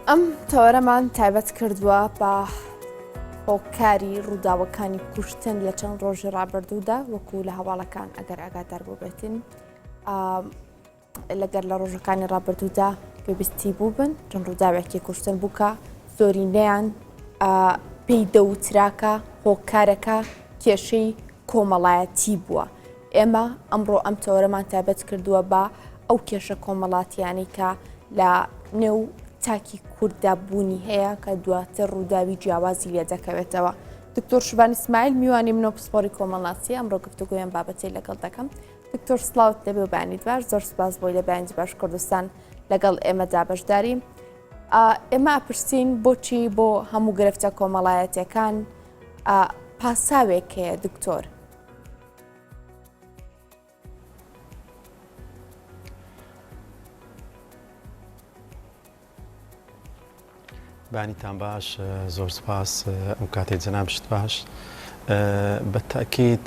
ئەم تەوەرەمان تایبەت کردووە بە هۆکاری ڕووداوەکانی کوشتن لە چەند ڕۆژی ڕابردوودا وەکو لە هەواڵەکان ئەگەر ئاگادار بووبێتین لەگەر لە ڕۆژەکانی ڕابردوودا گوێبیستی بووبن چەند ڕووداوێکی کوشتن بوو کە زۆرینەیان پێی دەوتراکە هۆکارەکە کێشەی کۆمەڵایەتی بووە. ئێمە ئەمڕۆ ئەم تەوەرەمان تایبەت کردووە بە ئەو کێشە کۆمەڵاتیانەی کە لە نێو تاکی کورددا بوونی هەیە کە دواتر ڕووداوی جیاوازی لێ دەکەوێتەوە. دکتۆر شوان ئیسماعیل میوانی منە و پسپۆری کۆمەڵناسی ئەمڕۆ گفتوگۆی ئەم بابەتەی لەگەڵ دەکەم. دکتۆر سڵاوت لەبێ و بەیانیت باش زۆر سپاس بۆی لە بەیانی باش کوردستان لەگەڵ ئێمەدا بەشداری. ئێمە ئەپرسین بۆچی بۆ هەموو گرفتە کۆمەڵایەتیەکان پاساوێک هەیە دکتۆر؟ بانیتان باش زۆر سپاس ئەم کاتێک جەنابشت باش بە تاکیت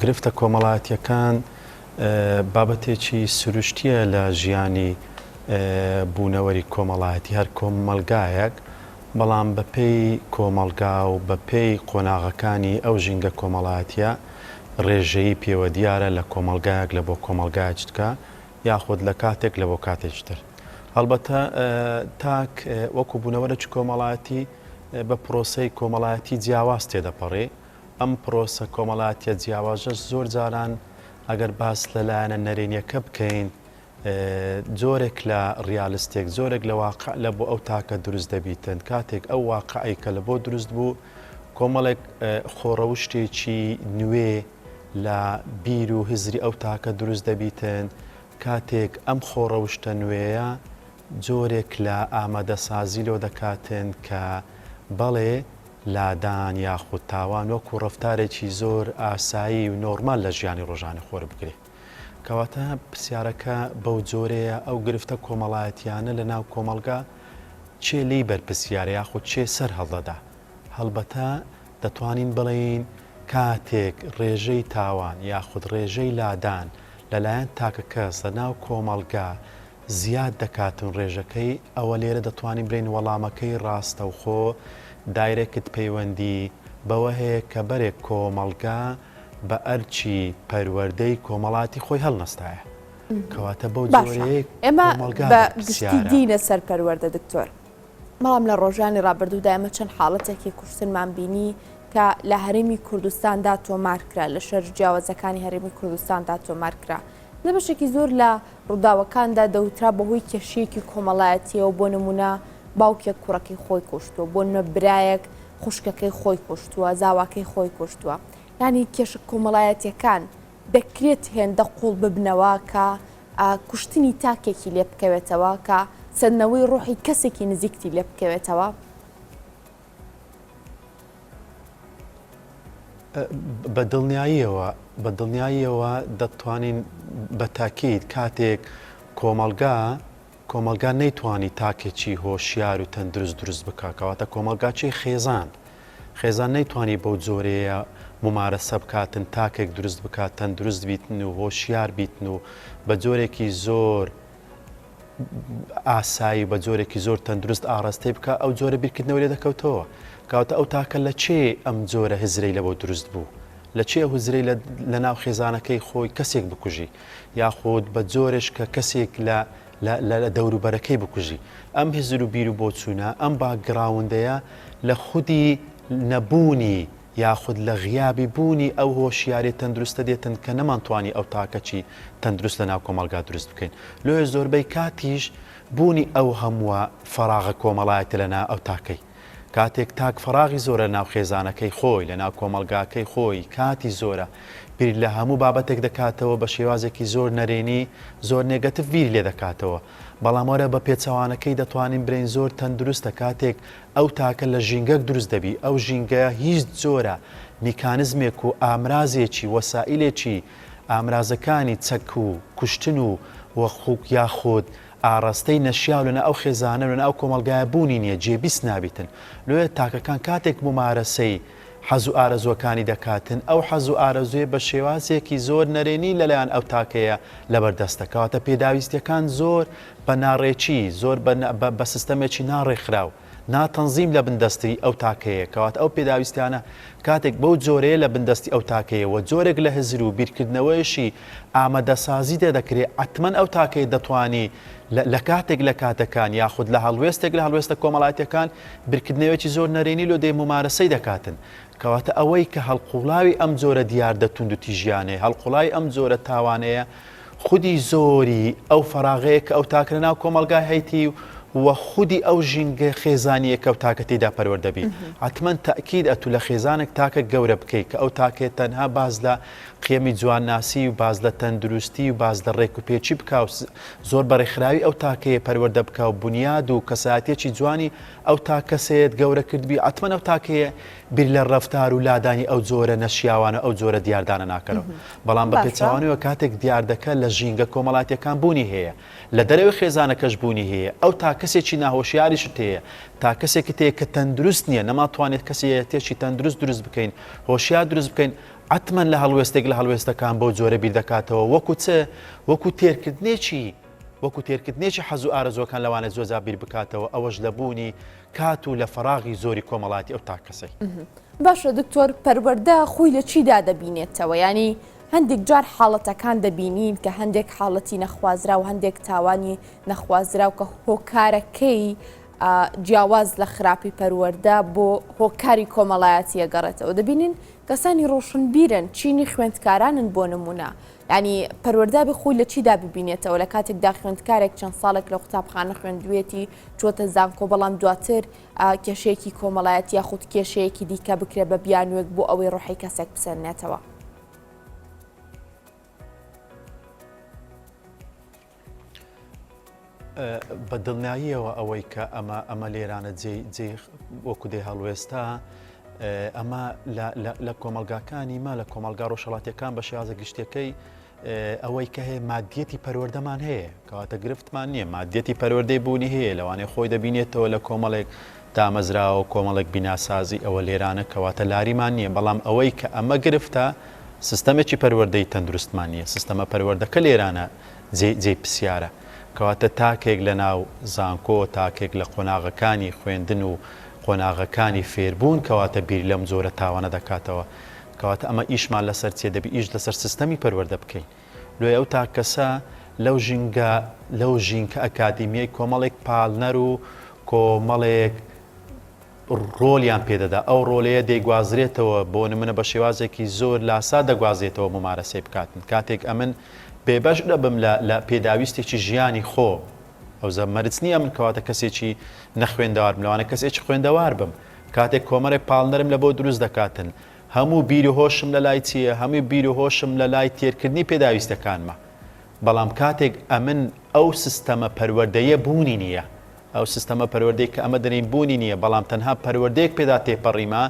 گرفتە کۆمەڵایەتیەکان بابەتێکی سروشتیە لە ژیانی بوونەوەری کۆمەڵایەتی هەر کۆمەلگایەک بەڵام بەپێی کۆمەڵگا و بەپێی قۆناغەکانی ئەو ژینگە کۆمەڵایەتیە ڕێژەیی پێوە دیارە لە کۆمەڵگایەک لە بۆ کۆمەڵگایەکی تکە یاخود لە کاتێک لە بۆ کاتێکی تر. هەڵبەتە تاک وەکو بوونەوەرێکی کۆمەڵایەتی بە پرۆسەی کۆمەڵایەتی جیاواز تێدەپەڕێ، ئەم پرۆسە کۆمەڵایەتیە جیاوازەش زۆر جاران ئەگەر باس لە لایەنە نەرێنیەکە بکەین جۆرێک لە ڕیالستێک، جۆرێک لە واقع لە بۆ ئەو تاکە دروست دەبیتن، کاتێک ئەو واقعەی کە لە بۆ دروست بوو کۆمەڵێک خۆڕەوشتێکی نوێ لە بیر و هزری ئەو تاکە دروست دەبیتن، کاتێک ئەم خۆڕەوشتە نوێیە جۆرێک لە ئامادەسازی لۆ دەکاتن کە بەڵێ لادان یاخود تاوان وەکو ڕەفتارێکی زۆر ئاسایی و نۆرمال لە ژیانی ڕۆژانە خۆر بگرێ. کەواتە پرسیارەکە بەو جۆرەیە ئەو گرفتە کۆمەڵایەتیانە لە ناو کۆمەڵگا کێ لێی بەرپرسیارە یاخود کێ سەر هەڵدەدا؟ هەڵبەتە دەتوانین بڵێین کاتێک ڕێژەی تاوان یاخود ڕێژەی لادان لەلایەن تاکەکەس لە ناو کۆمەڵگا زیاد دەکاتن ڕێژەکەی ئەوە لێرە دەتوانین بلێین وەڵامەکەی ڕاستەوخۆ دایرێکت پەیوەندی بەوە هەیە کە بەرێک کۆمەڵگا بە ئەرکی پەروەردەی کۆمەڵاتی خۆی هەڵنەستایە. کەواتە بەو باشە جۆرەیە ئێمە کۆمەڵگا بە گشتی بەرپرسیارە. دینە سەر پەروەردە دکتۆر بەڵام لە ڕۆژانی ڕابردوودا ئێمە چەند حاڵەتێکی کوشتنمان بینی کە لە هەرێمی کوردستاندا تۆمار کرا لە شەر جیاوازەکانی هەرێمی کوردستاندا تۆمار کرا لە بەشێکی زۆر لە ڕووداوەکاندا دەوترا بەهۆی کێشەیەکی کۆمەڵایەتیەوە بۆ نمونە باوکێک کوڕەکەی خۆی کوشتووە بۆ نمونە برایەک خوشکەکەی خۆی کوشتووە زاواکەی خۆی کوشتووە یانی کێشە کۆمەڵایەتیەکان دەکرێت هێندە قوڵ ببنەوە کە کوشتنی تاکێکی لێ بکەوێتەوە، کە سەندنەوەی ڕۆحی کەسێکی نزیکتی لێ بکەوێتەوە؟ بە دڵنیاییەوە، بە دڵنیاییەوە دەتوانین بە تاکید کاتێک کۆمەڵگا کۆمەڵگا نەیتوانی تاکێکی هۆشیار و تەندروست دروست بکا کەواتە کۆمەڵگا چی خێزان خێزان نەیتوانی بەو جۆرەیە مومارەسە بکاتن تاکێک دروست بکات تەندروست بیتن و هۆشیار بیتن و بە جۆرێکی زۆر ئاسایی و بە جۆرێکی زۆر تەندروست ئاڕاستەی بکە ئەو جۆرە بیرکردنەوە لێ دەکەوتەوە کەواتە ئەو تاکە لە چێ ئەم جۆرە هزرەی لەبۆ دروست بوو لە چێ ئەو هزرەی لە ناو خێزانەکەی خۆی کەسێک بکوژی یاخود بە جۆرێش کە کەسێک لە لە دەوروبەرەکەی بکوژی. ئەم هزر و بیر و بۆچوونە، ئەم باکگراوندەیە لە خودی نەبوونی یاخود لە غیابی بوونی ئەو هۆشیاریە تەندروستە دێتن کە نەمانتوانی ئەو تاکەچی تەندروست لە ناو کۆمەڵگا دروست بکەین. لۆیە زۆربەی کاتیش بوونی ئەو هەمووە فەراغە کۆمەڵایەتیە لە ناو ئەو تاکەی. کاتێک تاک فەراغی زۆرە لەناو خێزانەکەی خۆی، لەناو کۆمەڵگاکەی خۆی، کاتی زۆرە، بیر لە هەموو بابەتێک دەکاتەوە بە شێوازێکی زۆر نەرێنی، زۆر نێگەتیڤ بیری لێ دەکاتەوە. بەڵام وەرە بە پێچەوانەکەی دەتوانین برێین زۆر تەندروستە کاتێک ئەو تاکە لە ژینگەک دروست دەبی، ئەو ژینگەیە هیچ جۆرە میکانزمێک و ئامرازێکی، وەسائیلێکی، ئامرازەکانی چەک و کوشتن و و یاخود ئاڕاستەی نەشیاو لەناو ئەو خێزانە و لەناو ئەو کۆمەڵگایە بوونی نییە، جێبیست نابیتن. لۆیە تاکەکان کاتێک مومارەسەی. حەز و ئارەزووەکانی دەکاتن، ئەو حەز و ئارەزوویە بە شێوازێکی زۆر نەرێنی لەلایەن ئەو تاکەیە لەبەردەستە، کەواتە پێداویستیەکان زۆر بە ناڕێکی، زۆر بە سیستەمێکی ناڕێکخراو، ناتەنزیم لە بن دەستی ئەو تاکەیە، کەواتە ئەو پێداویستیانە کاتێک بەو جۆرەیە لە بن دەستی ئەو تاکەیە و جۆرێک لە هزر و بیرکردنەوەیشی ئامادەسازی دەکرێ، حەتمەن ئەو تاکەیە دەتوانی لە کاتێک لە کاتەکان یاخود لە هەڵوێستێک لە هەڵوێستە کۆمەڵایەتیەکان بیرکردنەوەیەکی زۆر نەرێنی لۆ دێ مومارەسەی دەکاتن. کەواتە ئەوەی کە هەڵقوڵاوی ئەم جۆرە دیاردە توندوتیژیانەیە، هەڵقوڵاوی ئەم جۆرە تاوانەیە، خودی زۆری ئەو فەراغەیە کە ئەو تاکە لە ناو کۆمەڵگا هەیتی و خودی ئەو ژینگە خێزانییە کە ئەو تاکە تێیدا پەروەردە بی. حەتمەن تەئکید ئەتوو لە خێزانێک تاکە گەورە بکەی کە ئەو تاکەیە تەنها باس لە قیەمی جوانناسی و باس لە تەندروستی و باس لە ڕێک و پێکی بکا و زۆر بە ڕێکخراوی ئەو تاکەیە پەروەردە بکا و بونیاد و کەسایەتیەکی جوانی ئەو تاکەسەیەت گەورە کردبی حەتمەن ئەو تاکەیە بیر لە ڕەفتار و لادانی ئەو جۆرە نەشیاوانە ئەو جۆرە دیاردانە ناکەنەوە بەڵام بە پێچەوانەوە کاتێک دیاردەکە لە ژینگە کۆمەڵاتیەکان بوونی هەیە لە دەرەوەی خێزانەکەش بوونی هەیە ئەو تا کەسێکی ناهۆشیاریشت هەیە تا کەسێکت هەیە کە تەندروست نییە نەماتوانێت کەسێتێکی تەندروست دروست بکەین هۆشیار دروست بکەین حەتمەن لە هەڵوێستێک لە هەڵوێستەکان بەو جۆرە بیر دەکاتەوە وەکو چ وەکو تێرکردنێکی وەکو تێرکردنێکی حەز و ئارەزووەکان لەوانەیە زۆر جار بیر بکاتەوە ئەوەش لە بوونی کات و لە فەراغی زۆری کۆمەڵایەتی ئەو تاک کەسەی. باشە دکتۆر پەروەردە خۆی لە چیدا دەبینێتەوە؟ یانی هەندێک جار حاڵەتەکان دەبینین کە هەندێک حاڵەتی نەخوازراو هەندێک تاوانی نەخوازراو کە هۆکارەکەی جیاواز لە خراپی پەروەردە بۆ هۆکاری کۆمەڵایەتی ئەگەڕێتەوە دەبینین کەسانی ڕۆشنبیرن چینی خوێندکارانن بۆ نمونە یانی پەروەردە بێ خۆی لە چیدا ببینێتەوە لە کاتێکدا خوێندکارێک چەند ساڵێک لە قوتابخانە خوێندوێتی چۆتە زانکۆ بەڵام دواتر کێشەیەکی کۆمەڵایەتی یاخود کێشەیەکی دیکە بکرێ بە بیانوێک بۆ ئەوەی ڕۆحی کەسێک بسەنێتەوە. بە دڵنیاییەوە ئەوەی کە ئەمە ئەمە لێرانە جێ جێ وەکو دێ هەڵوێستە ئەمە لە کۆمەلگاکانی ما لە کۆمەلگا ڕۆژهڵاتیەکان بە شێوازە گشتەکەی ئەوەی کە هەیە مادیەتی پەروەردەمان هەیە کەواتە گرفتمان نییە مادیەتی پەروەردەی بوونی هەیە لەوانەیە خۆی دەبینێتەوە لە کۆمەڵێک دامەزراوە کۆمەڵێک بیناسازی ئەوە لێرانە کەواتە لاریمان نییە بەڵام ئەوەی کە ئەمە گرفتە سیستەمێکی پەروەردەی تەندروستمان نییە سیستەمە پەروەردەکە لێرانە جێی پرسیارە. کەواتە تاکێک لە ناو زانکۆ، تاکێک لە قۆناغەکانی خوێندن و قۆناغەکانی فێربوون کەواتە بیر لەم جۆرە تاوانە دەکاتەوە. کەواتە ئەمە ئیشمان لەسەر چیە؟ دەبی ئیش لەسەر سیستەمی پەروەردە بکەین. لۆیە ئەو تاککەسە لەو ژینگە لەو ژینکە ئەکادیمیەی کۆمەڵێک پاڵنەر و کۆمەڵێک ڕۆلیان پێدەدا، ئەو ڕۆلەیە دەیگوازرێتەوە، بۆ نمونە بە شێوازێکی زۆر لاسا دەگوازێتەوە مومارەسەی بکاتن، کاتێک ئەمن بێبەش دەبم لە لە پێداویستێکی ژیانی خۆم، ئەوزە مەرج نییە من کەواتە کەسێکی نەخوێندەوار بم، لەوانەیە کەسێکی خوێندەوار بم، کاتێک کۆمەڵێک پاڵنەرم لە بۆ دروست دەکاتن، هەموو بیر و هۆشم لە لای چییە، هەمووی بیر و هۆشم لە لای تێرکردنی پێداویستەکانمە، بەڵام کاتێک ئەمن ئەو سیستەمە پەروەردەیە بوونی نییە، ئەو سیستەمە پەروەردەی کە ئەمە دەرێین بوونی نییە، بەڵام تەنها پەروەردەیەک پێدا تێپەڕیمە،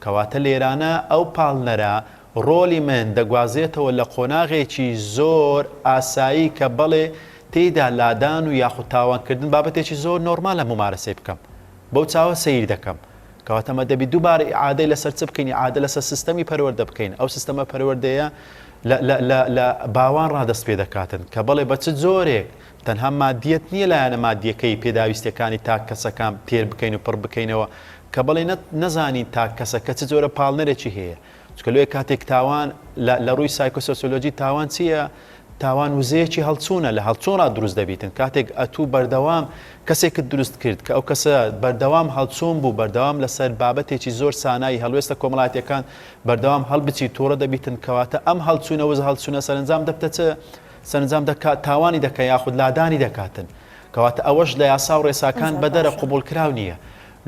کەواتە لێرانە ئەو پاڵنەرە ڕۆلی من دەگوازێتەوە لە قۆناغێکی زۆر ئاسایی کە بەڵێ تێیدا لادان و یاخود تاوانکردن بابەتێکی زۆر نۆرمالە مومارەسەی بکەم بەو چاوە سەیر دەکەم کەواتە ئەمە دەبی دووبارە ئیعادەی لەسەر چ بکەین ئیعادە لەسەر سیستەمی پەروەردە بکەین ئەو سیستەمە پەروەردەیە لە لە لە لە باوان ڕادەست پێ دەکاتن کە بەڵێ بە چ جۆرێک تەنها مادیەت نییە لایەنە مادیەکەی پێداویستیەکانی تاک کەسەکان تێر بکەین و پڕ بکەینەوە کە بەڵێ نەزانین تاک کەسەکە چ جۆرە پاڵنەرێکی هەیە چونکە لۆیە کاتێک تاوان لە ڕووی سایکۆسۆسیۆلۆجی تاوان چییە؟ تاوان وزەیەکی هەڵچوونە لە هەڵچوونڕا دروست دەبیتن کاتێک ئەتوو بەردەوام کەسێکت دروست کرد کە ئەو کەسە بەردەوام هەڵچوون بوو بەردەوام لەسەر بابەتێکی زۆر سانایی هەڵوێستە کۆمەڵاتیەکان بەردەوام هەڵبچی تووڕە دەبیتن کەواتە ئەم هەڵچوونە وزە هەڵچوونە سەرەنجام دەبتە چ سەرەنجام دەکات تاوانی دەکە یاخود لادانی دەکاتن کەواتە ئەوەش لە یاسا و ڕێساکان بەدەرە قبوڵکراو نییە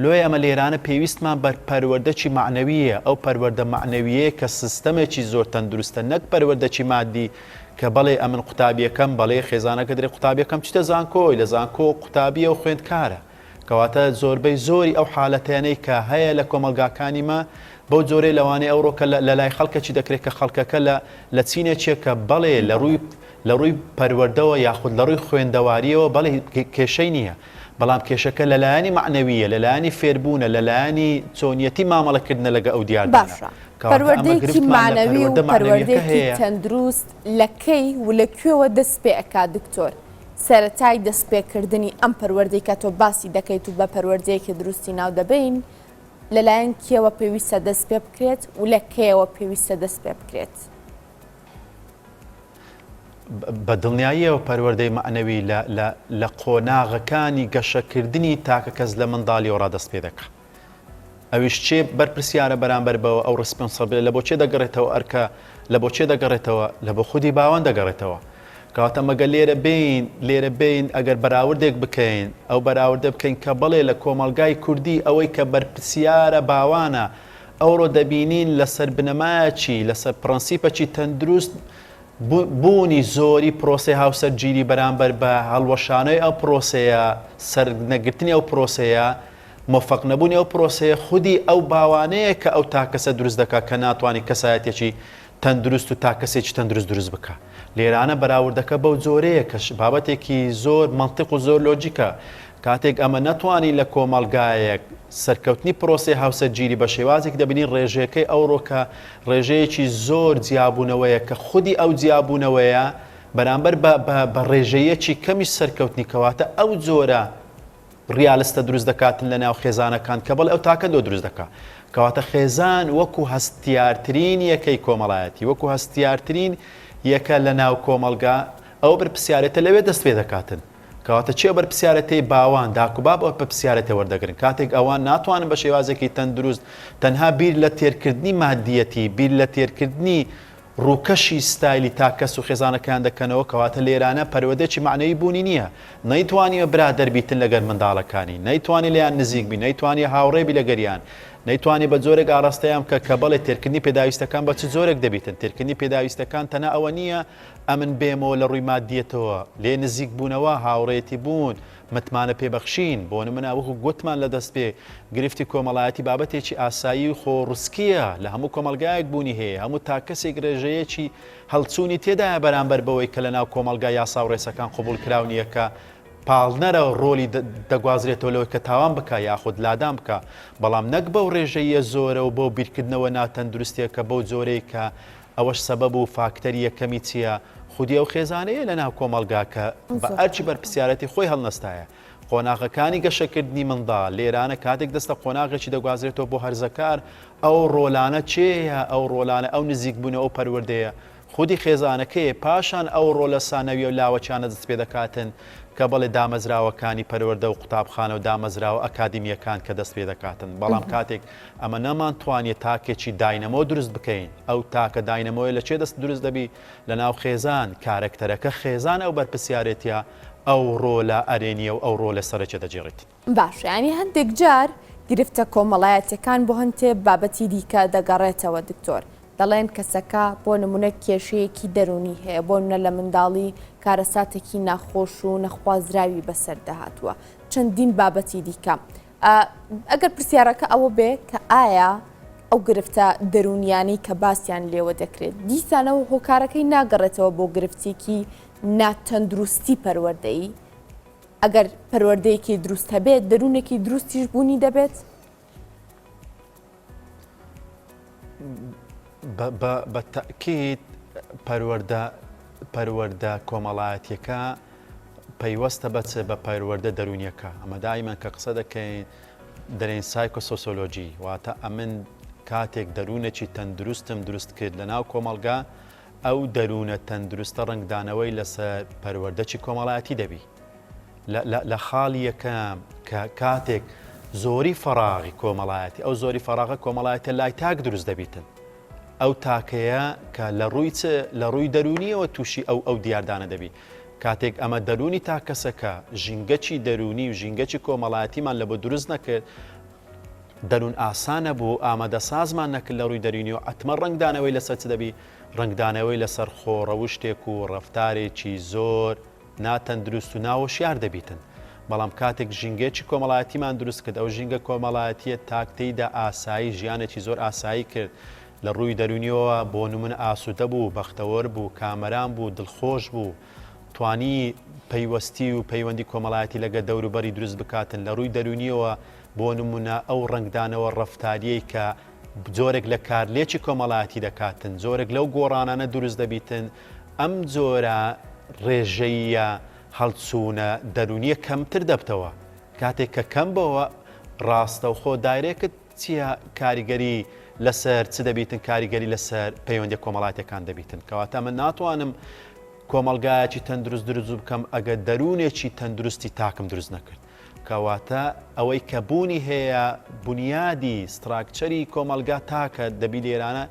لۆیە ئەمە لێرانە پێویستمان بە پەروەردەکی مەعنەوییە، ئەو پەروەردە مەعنەوییەیە کە سیستەمێکی زۆر تەندروستە نەک پەروەردەکی مادی کە بەڵێ ئەمن قوتابیەکەم بەڵێ خێزانەکە دەرێ قوتابیەکەم چیتە زانکۆی لە زانکۆ قوتابیە و خوێندکارە کەواتە زۆربەی زۆری ئەو حالەتەیانەی کە هەیە لە کۆمەڵگاکانی مە بەو جۆرەی لەوانەیە ئەوڕۆکە لە لای خەڵکەکی دەکرێت کە خەڵکەکە لە لە چینێکێکە بەڵێ لە ڕووی لە ڕووی پەروەردەوە یاخود لە ڕووی خوێندەواریەوە بەڵێ کێشەی نییە. بەڵام کێشەکە لە لایەنی مەعنەوییە، لە لایەنی فێربوونە، لە لایەنی چۆنیەتی مامەڵەکردنە لەگە ئەو دیاردانە. باشە کەواتە ئەمە پەروەردەیەکی گرفتمان لە مەعنەوی و پەروەردە مەعنەوییەکە پەروەردەیەکی هەیە. تەندروست لە کەی و لە کوێوە دەست پێ ئەکات دکتۆر؟ سەرەتای دەست پێکردنی ئەم پەروەردەی کە تۆ باسی دەکەیت و بە پەروەردەیەکی دروستی ناو دەبەین لەلایەن کێوە پێویستە دەست پێ بکرێت و لە کەیەوە پێویستە دەست پێ بکرێت؟ بە دڵنیاییەوە پەروەردەی مەعنەوی لە لە لە قۆناغەکانی گەشەکردنی تاکەکەس لە منداڵیەوە ڕا دەست پێ دەکا. ئەویش چێ بەرپرسیارە بەرامبەر بەوە ئەو responsible ە لە بۆ چێ دەگەڕێتەوە ئەرکە لە بۆ چێ دەگەڕێتەوە لە بۆ خودی باوان دەگەڕێتەوە. کەواتە مەگە لێرە بێین لێرە بێین ئەگەر بەراوردێک بکەین ئەو بەراوردە بکەین کە بەڵێ لە کۆمەڵگای کوردی ئەوەی کە بەرپرسیارە باوانە ئەوڕۆ دەبینین لەسەر بنەمایەکی، لەسەر پڕەنسیپەکی تەندروست بوونی زۆری پرۆسەی هاوسەرگیری بەرامبەر بە هەڵوەشانەوەی ئەو پرۆسەیە، سەرنەگرتنی ئەو پرۆسەیە، مۆفەق نەبوونی ئەو پرۆسەیە خودی ئەو باوانەیە کە ئەو تاکەسە دروست دەکات کە ناتوانێت کەسایەتیەکی تەندروست و تاکەسێکی تەندروست دروست بکا. لێرانە بەراوردەکە بەو جۆرەیە کە بابەتێکی زۆر مەنتیق و زۆر لۆجیکە. کاتێک ئەمە نەتوانین لە کۆمەڵگایەک سەرکەوتنی پرۆسەی هاوسەرگیری بە شێوازێک دەبینین ڕێژەکەی ئەوڕۆکە ڕێژەیەکی زۆر جیابوونەوەیە کە خودی ئەو جیابوونەوەیە بەرامبەر بە بە ڕێژەیەکی کەمیش سەرکەوتنی کەواتە ئەو جۆرە ڕیالستە دروست دەکاتن لە ناو خێزانەکان کە بەڵێ ئەو تاکە لۆ دروست دەکا. کەواتە خێزان وەکو هەستیارترین یەکەی کۆمەڵایەتی، وەکو هەستیارترین یەکە لە ناو کۆمەڵگا، ئەو بەرپرسیارێتە لەوێ دەست پێ دەکاتن. کەواتە چی ئەو بەرپرسیارێتەی باوان، داک و باب ئەو بەرپرسیارێتە وەردەگرن. کاتێک ئەوان ناتوانن بە شێوازێکی تەندروست تەنها بیر لە تێرکردنی مادیەتی، بیر لە تێرکردنی ڕووکەشی ستایلی تاک کەس و خێزانەکەیان دەکەنەوە کەواتە لێرانە پەروەردەیەکی مەعنەوی بوونی نییە نەیتوانیوە برادەر بیتن لەگەر منداڵەکانی نەیتوانی لێیان نزیک بی نەیتوانی هاوڕێ بی لەگەریان نەیتوانی بە جۆرێک ئاڕاستەیان بکە کە بەڵێ تێرکردنی پێداویستەکان بە چ جۆرێک دەبیتن تێرکردنی پێداویستەکان تەنها ئەوە نییە ئەمن بێمەوە لە ڕووی مادیەتەوە لێ نزیک بوونەوە هاوڕێیەتی بوون متمانە پێبەخشین، بۆ نمونە وەکو گوتمان لە دەستپێک گرفتی کۆمەڵایەتی بابەتێکی ئاسایی و خۆڕسکییە، لە هەموو کۆمەڵگایەک بوونی هەیە، هەموو تاک کەسێک رێژەیەکی هەڵچوونی تێدایە بەرامبەر بەوەی کە لەناو کۆمەڵگا یاسا و رێسەکان قبوڵکراو نییە کە پاڵنەرە رۆلی دەگوازرێتەوە لەوەی کە تاوان بکا یاخود لادان بکا، بەڵام نەک بەو رێژەییە زۆرە و بەو بیرکردنەوە ناتەندروستیە کە بەو جۆرەی کە ئەوەش سەبەب و فاکتەری یەکەمی چییە؟ خودی ئەو خێزانەیە لە ناو کۆمەڵگا کە بە ئەرکی بەرپرسیارەتی خۆی هەڵنەستایە. قۆناغەکانی گەشەکردنی منداڵ لێرانە کاتێک دەست لە قۆناغێکی دەگوازرێتەوە بۆ هەرزەکار، ئەو ڕۆلانە کێیە؟ ئەو ڕۆلانە، ئەو نزیکبوونە، ئەو پەروەردەیە خودی خێزانەکەیە، پاشان ئەو ڕۆلە سانەویە و لاوەکیانە دەست پێدەکاتن کە بەڵێ دامەزراوەکانی پەروەردە و قوتابخانە و دامەزراوە ئەکادیمییەکان کە دەست پێدەکاتن. بەڵام کاتێک ئەمە نەمانتوانیە تاکێکی داینەمۆ دروست بکەین، ئەو تاکە داینەمۆیە لە کێ دەست دروست دەبی؟ لە ناو خێزان، کارەکتەرەکە خێزان ئەو بەرپرسیارێتیە، ئەو ڕۆلە ئەرێنیە و ئەو ڕۆلە سەرەکیە دەگێڕیت. باشە یانی هەندێک جار گرفتە کۆمەڵایەتیەکان بۆ هەندێ بابەتی دیکە دەگەڕێتەوە دکتۆر دەڵێن کەسەکە بۆ نمونە کێشەیەکی دەرونی هەیە بۆ نمونە لە منداڵی کارەساتێکی ناخۆش و نەخوازراوی بەسەردا هاتووە چەندین بابەتی دیکە ئەگەر پرسیارەکە ئەوە بێ کە ئایا ئەو گرفتە دەروونیانەی کە باسیان لێوە دەکرێت دیسانەوە هۆکارەکەی ناگەڕێتەوە بۆ گرفتێکی ناتەندروستی پەروەردەیی ئەگەر پەروەردەیەکی دروست هەبێت دەروونێکی دروستیش بوونی دەبێت؟ بە تەئکید پەروەردە پەروەردە کۆمەڵایەتیەکە پەیوەستە بە چ؟ بە پەروەردە دەروونیەکە. ئەمە دایمەن کە قسە دەکەین دەرێن سایکۆسۆسۆلۆجی، واتە ئەمن کاتێک دەروونێکی تەندروستم دروست کرد لە ناو کۆمەڵگا، ئەو دەروونە تەندروستە ڕەنگدانەوەی لەسەر پەروەردەکی کۆمەڵایەتی دەبی. لە خاڵی یەکەم کە کاتێک زۆری فەراغی کۆمەڵایەتی، ئەو زۆری فەراغە کۆمەڵایەتە لای تاک دروست دەبیتن. ئەو تاکەیە کە لە ڕووی چ لە ڕووی دەروونیەوە تووشی ئەو ئەو دیاردانە دەبی. کاتێک ئەمە دەروونی تاک کەسەکە، ژینگەکی دەروونی و ژینگەکی کۆمەڵایەتیمان لە بۆ دروست نەکرد، دەروون ئاسا نەبوو، ئامادەسازمان نەکرد لە ڕووی دەروونیەوە، ئەتمە ڕەنگدانەوەی لەسەر چ دەبی؟ ڕەنگدانەوەی لەسەر خۆ ڕەوشتێک و ڕەفتارێکی زۆر ناتەندروست و ناهۆشیار دەبیتن. بەڵام کاتێک ژینگەیەکی کۆمەڵایەتیمان دروست کرد، ئەو ژینگە کۆمەڵایەتییە تاک تێیدا ئاسایی ژیانێکی زۆر ئاسایی کرد، لە ڕووی دەروونییەوە بۆ نمونە ئاسوودە بوو، بەختەوەر بوو، کامەران بوو، دڵخۆش بوو. توانی پەیوەستی و پەیوەندی کۆمەڵایەتی لەگە دەوروبەری دروست بکاتن لە ڕووی دەروونیەوە بۆ نمونە ئەو ڕەنگدانەوە ڕەفتاریەی کە جۆرێک لە کارلێکی کۆمەڵایەتی دەکاتن جۆرێک لەو گۆڕانانە دروست دەبیتن ئەم جۆرە ڕێژەییە هەڵچوونە دەروونیە کەمتر دەبتەوە کاتێک کە کەم بۆوە ڕاستەوخۆ direct چیە کاریگەری لەسەر چ دەبیتن کاریگەری لەسەر پەیوەندیە کۆمەڵاتیەکان دەبیتن کەواتە من ناتوانم کۆمەڵگایەکی تەندروست دروست بکەم ئەگەر دەروونێکی تەندروستی تاکم دروست نەکرد کەواتە ئەوەی کە بوونی هەیە بنیادی structure ی کۆمەڵگا تاکە دەبی لێرانە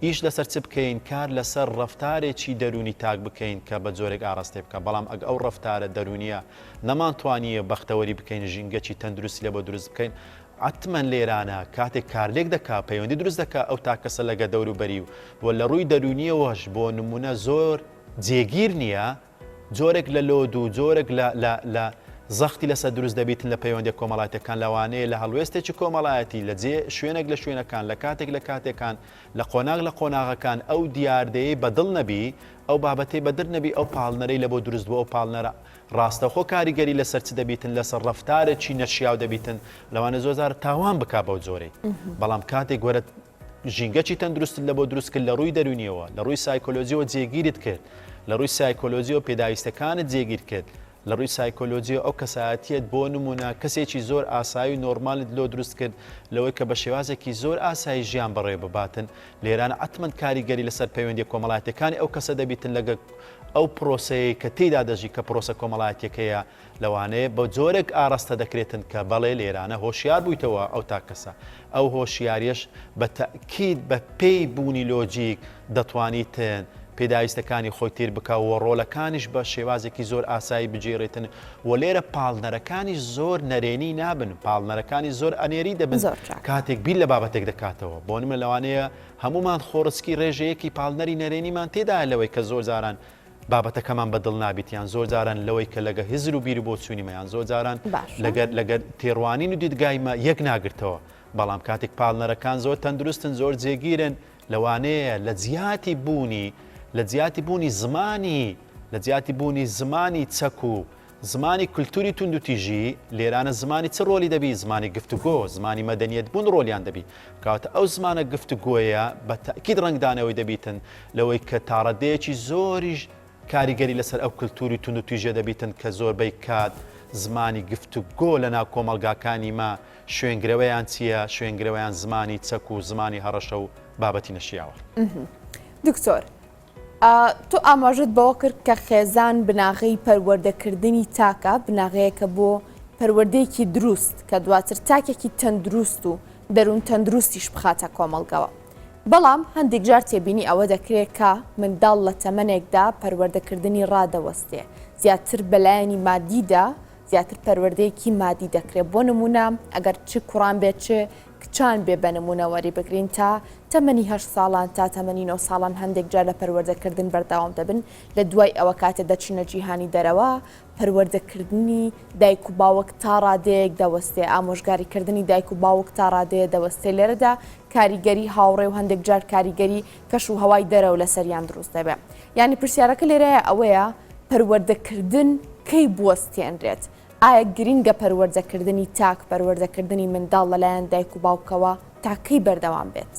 ئیش لەسەر چ بکەین؟ کار لەسەر ڕەفتارێکی دەروونی تاک بکەین کە بە جۆرێک ئاڕاستەی بکا، بەڵام ئەگ ئەو ڕەفتارە دەروونییە نەمانتوانییە بەختەوەری بکەین، ژینگەکی تەندروستی لە بۆ دروست بکەین، حەتمەن لێرانە کاتێک کارلێک دەکا، پەیوەندی دروست دەکا ئەو تاکەسە لەگە دەوروبەری و لە ڕووی دەروونییەوەش بۆ نموونە زۆر جێگیر نییە، جۆرێک لە load و جۆرێک لە لە لە زەختی لەسەر دروست دەبیتن لە پەیوەندیە کۆمەڵایەتیەکان لەوانەیە لە هەڵوێستێکی کۆمەڵایەتی لە جێ شوێنێک لە شوێنەکان لە کاتێک لە کاتێکان لە قۆناغ لە قۆناغەکان ئەو دیاردەیەی بە دڵ نەبی ئەو بابەتەی بە در نەبی ئەو پاڵنەرەی لە بۆ دروست بوو ئەو پاڵنەرە ڕاستەوخۆ کاریگەری لەسەر چ دەبیتن لەسەر ڕەفتارێکی نەشیاو دەبیتن لەوانەیە زۆر جار تاوان بکا بەو جۆرەی بەڵام کاتێک وەرە ژینگەکی تەندروستت لەبۆ دروست کرد لە ڕووی دەروونیەوە، لە ڕووی سایکۆلۆجیەوە جێگیرت کرد، لە ڕووی سایکۆلۆجیەوە پێداویستەکانت جێگیر کرد، لە ڕووی سایکۆلۆجیەوە ئەو کەسایەتیەت بۆ نموونە کەسێکی زۆر ئاسایی و نۆرمالت لۆ دروست کرد لەوەی کە بە شێوازێکی زۆر ئاسایی ژیان بەڕێوە بباتن، لێرانە حەتمەن کاریگەری لەسەر پەیوەندیە کۆمەڵایەتیەکانی ئەو کەسە دەبیتن لەگە ئەو پرۆسەیەی کە تێیدا دەژی کە پرۆسە کۆمەڵایەتیەکەیە لەوانەیە بە جۆرێک ئاڕاستە دەکرێتن کە بەڵێ لێرانە هۆشیار بوویتەوە ئەو تاک کەسە، ئەو هۆشیاریەش بە تەئکید بە پێی بوونی لۆجیک دەتوانیتن پێداویستەکانی خۆی تێر بکا و ڕۆلەکانیش بە شێوازێکی زۆر ئاسایی بگێڕێتن و لێرە پاڵنەرەکانیش زۆر نەرێنی نابن، پاڵنەرەکانی زۆر ئەنێری دەبن زۆر چاک. کاتێک بیر لە بابەتێک دەکاتەوە. بۆ نمونە لەوانەیە هەموومان خۆڕسکی ڕێژەیەکی پاڵنەری نەرێنیمان تێدایە لەوەی کە زۆر جاران بابەتەکەمان بە دڵ نابیت یان زۆر جاران لەوەی کە لەگە هزر و بیر و بۆچوونی مە یان زۆر جاران باشە. لەگەر لەگەر تێڕوانین و دیدگای مە یەک ناگرتەوە بەڵام کاتێک پاڵنەرەکان زۆر تەندروستن زۆر جێگیرن لەوانەیە لە جیاتی بوونی لە جیاتی بوونی زمانی لە جیاتی بوونی زمانی چەک و زمانی کولتوری توندوتیژی لێرانە زمانی چ ڕۆلی دەبی؟ زمانی گفتوگۆ، زمانی مەدەنیەت بوون ڕۆلیان دەبی. کەواتە ئەو زمانە گفتوگۆیە بە تەئکید ڕەنگدانەوەی دەبیتن لەوەی کە تاڕادەیەکی زۆریش کاریگەری لەسەر ئەو کولتوری توندوتیژیە دەبیتن کە زۆربەی کات زمانی گفتوگۆ لەناو کۆمەڵگاکانی مە شوێنگرەوەیان چیە؟ شوێنگرەوەیان زمانی چەک و زمانی هەڕەشە و بابەتی نەشیاوە. دکتۆر تۆ ئاماژەت بەوە کرد کە خێزان بناغەی پەروەردەکردنی تاکە، بناغەیەکە بۆ پەروەردەیەکی دروست کە دواتر تاکێکی تەندروست و دەروون تەندروستیش بخاتە کۆمەڵگەوە. بەڵام هەندێک جار تێبینی ئەوە دەکرێت کە منداڵ لە تەمەنێکدا پەروەردەکردنی ڕادەوەستێ، زیاتر بەلایەنی مادیدا زیاتر پەروەردەیەکی مادی دەکرێت بۆ نمونە ئەگەر چ کوڕان بێت چ کچان بێ بە نمونە وەریبگرین تا تەمەنی هەشت ساڵان تا تەمەنی نۆ ساڵان هەندێک جار لە پەروەردەکردن بەردەوام دەبن لە دوای ئەوە کاتێ دەچنە جیهانی دەرەوە پەروەردەکردنی دایک و باوک تا ڕادەیەک دەوەستێ ئامۆژگاریکردنی دایک و باوک تا ڕادەیە دەوەستێ لێرەدا کاریگەری هاوڕێ و هەندێک جار کاریگەری کەش و هەوای دەرەوە لەسەریان دروست دەبێ یانی پرسیارەکە لێرەیە ئەوەیە پەروەردەکردن کەی بوەستێنرێت؟ ئایا گرینگە پەروەردەکردنی تاک، پەروەردەکردنی منداڵ لەلایەن دایک و باوکەوە تا کەی بەردەوام بێت؟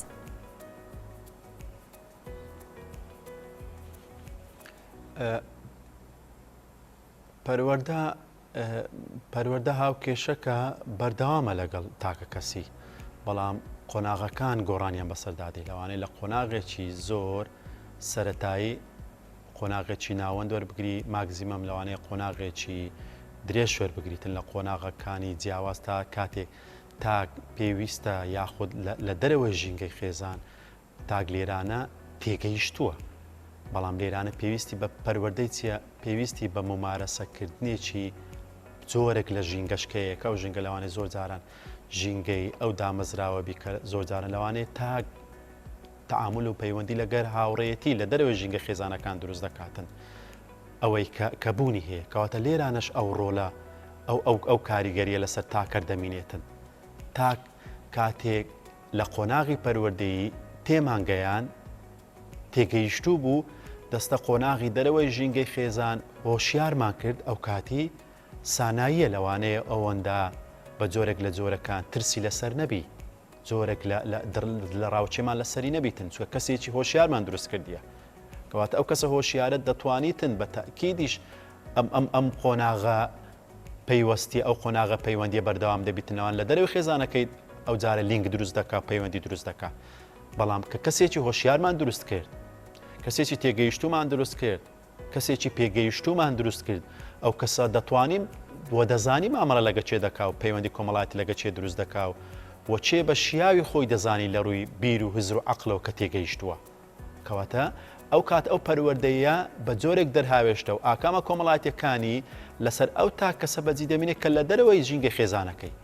پەروەردە پەروەردە هاوکێشەکە بەردەوامە لەگەڵ تاکە کەسی بەڵام قۆناغەکان گۆڕانیان بەسەردا دێ لەوانەیە لە قۆناغێکی زۆر سەتایی قۆناغێکی ناوەند وەربگری ماگزیمەم لەوانەیە قۆناغێکی درێژ وەربگریتن لە قۆناغەکانی جیاواز تا کاتێک تاک پێویستە یاخود لە دەرەوەی ژینگەی خێزان تاک لێرانە تێگەیشتووە بەڵام لێرانە پێویستی بە پەروەردەی چیە پێویستی بە ممارەسەکردنێکی جۆرێک لە ژینگەشکەیە کە ئەو ژینگە لەوانەیە زۆر جاران ژینگەی ئەو دامەزراوە بی کە زۆر جاران لەوانەیە تاک تەعامول و پەیوەندی لەگەر هاوڕێیەتی لە دەرەوەی ژینگە خێزانەکان دروست دەکاتن ئەوەی کە کە بوونی هەیە کەواتە لێرانەش ئەو ڕۆلە ئەو ئەو ئەو کاریگەریە لەسەر تاکەر دەمینێتن تاک کاتێک لە قۆناغی پەروەردەیی تێمانگەیان تێگەیشتوو بوو. دەستە قۆناغی دەرەوەی ژینگەی خێزان هۆشیارمان کرد ئەو کاتی ساناییە لەوانەیە ئەوەندە بە جۆرێک لە جۆرەکان ترسی لەسەر نەبی جۆرێک لە لە ڕاوچێمان لەسەری نەبیتن چونکە کەسێکی هۆشیارمان دروست کردیە کەواتە ئەو کەسە هۆشیارە دەتوانیتن بە تەئکیدیش ئەم ئەم ئەم قۆناغە پەیوەستی ئەو قۆناغە پەیوەندیە بەردەوام دەبیتنەوەن لە دەرەوەی خێزانەکەی ئەو جارە لینک دروست دەکا پەیوەندی دروست دەکا بەڵام کە کەسێکی هۆشیارمان دروست کرد کەسێکی تێگەیشتومان دروست کرد کەسێکی پێگەیشتوومان دروست کرد، ئەو کەسە دەتوانیم و دەزانی مامەڵە لەگە کێ دەکا و پەیوەندی کۆمەڵایەتی لەگە کێ دروست دەکا و و کێ بە شیاوی خۆی دەزانی لە ڕووی بیر و هزر و عەقڵەوە کە تێگەیشتووە. کەواتە ئەو کات ئەو پەروەردەیە بە جۆرێک دەرهاوێشتە و ئاکامە کۆمەڵایەتیەکانی لەسەر ئەو تاک کەسە بەجی دەمینێ کە لە دەرەوەی ژینگەی خێزانەکەی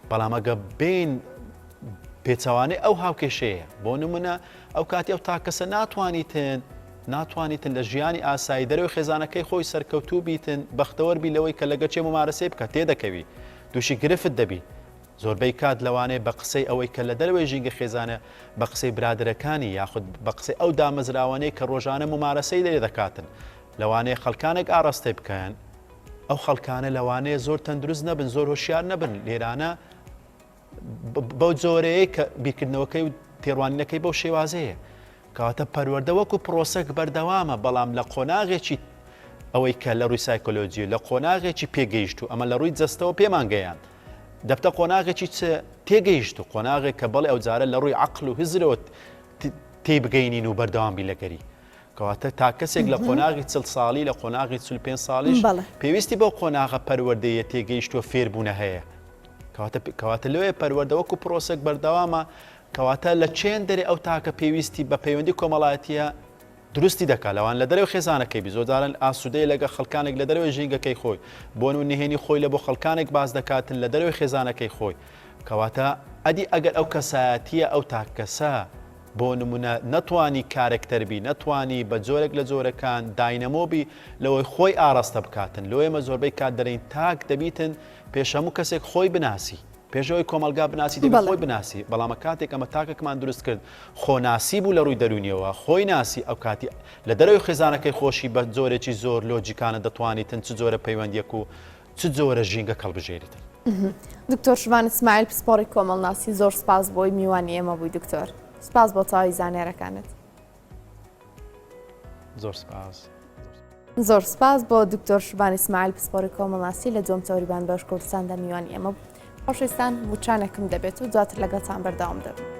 بەڵام ئەگە بێین پێچەوانەی ئەو هاوکێشەیە بۆ نمونە ئەو کاتی ئەو تاکەسە ناتوانیتن ناتوانیتن لە ژیانی ئاسایی دەرەوەی خێزانەکەی خۆی سەرکەوتوو بیتن بەختەوەر بی لەوەی کە لەگە چێ ممارەسەی بکە تێدەکەوی تووشی گرفت دەبی زۆربەی کات لەوانەیە بە قسەی ئەوەی کە لە دەرەوەی ژینگە خێزانە بە قسەی برادەرەکانی یاخود بە قسەی ئەو دامەزراوانەی کە ڕۆژانە ممارەسەی لێ دەکاتن لەوانەیە خەڵکانێک ئاڕاستەی بکەن ئەو خەڵکانە لەوانەیە زۆر تەندروست نەبن زۆر هۆشیار نەبن لێرانە بەو جۆرەیە کە بیرکردنەوەکەی و تێڕوانینەکەی بەو شێوازەیە کەواتە پەروەردە وەکو پرۆسەک بەردەوامە بەڵام لە قۆناغێکی ئەوەی کە لە ڕووی سایکۆلۆژی لە قۆناغێکی پێگەیشت و ئەمە لە ڕووی جەستەوە پێمان گەیان دەبتە قۆناغێکی چ تێگەیشت و قۆناغێک کە بەڵێ ئەو جارە لە ڕووی عقل و هزرەوە تێبگەینین و بەردەوام بی لەگەری کەواتە تا کەسێک لە قۆناغی چل ساڵی لە قۆناغی 45 ساڵیش پێویستی بەو قۆناغە پەروەردەیە تێگەیشتووە فێربوونە هەیە کەواتە کەواتە لەوێ پەروەردە وەکو پرۆسێک بەردەوامە کەواتە لە چێن دەرێ ئەو تاکە پێویستی بە پەیوەندی کۆمەڵایەتیە دروستی دەکات لەوان لە دەرەوەی خێزانەکەی بی زۆرجاران ئاسوودەیە لەگە خەڵکانێک لە دەرەوەی ژینگەکەی خۆی بۆن و نهێنی خۆی لە بۆ خەڵکانێک باس دەکاتن لە دەرەوەی خێزانەکەی خۆی کەواتە ئەدی ئەگەر ئەو کەسایەتیە ئەو تاکەسە بۆ نمونە نەتوانی کارەکتەر بی، نەتوانی بە جۆرێک لە جۆرەکان داینەمۆ بی لەوەی خۆی ئاڕاستە بکاتن، لۆ ئێمە زۆربەی کات دەرێین تاک دەبیتن پێش هەموو کەسێک خۆی بناسی، پێش ئەوەی کۆمەڵگا بناسی دەبی خۆی بناسی، بەڵامە کاتێک ئەمە تاکەکمان دروست کرد خۆناسی بوو لە ڕووی دەروونیەوە خۆی ناسی ئەو کاتی لە دەرەوەی خێزانەکەی خۆشی بە جۆرێکی زۆر لۆجیکانە دەتوانیتن چ جۆرە پەیوەندیەک و چ جۆرە ژینگەک هەڵبژێریتن؟ دکتۆر شڤان ئیسماعیل پسپۆڕی کۆمەڵناسی زۆر سپاس بۆی میوانی ئێمە بووی دکتۆر سپاس بۆ تەواوی زانیارەکانت. زۆر سپاس. زۆر سپاس بۆ دکتۆر شڤان ئیسماعیل پسپۆڕی کۆمەڵناسی لە دووەم تەوەری بان بەش کوردستاندا میوانی ئێمە بوو. خۆشەویستان وچانێکم دەبێت و دواتر لەگەڵتان بەردەوام دەبم.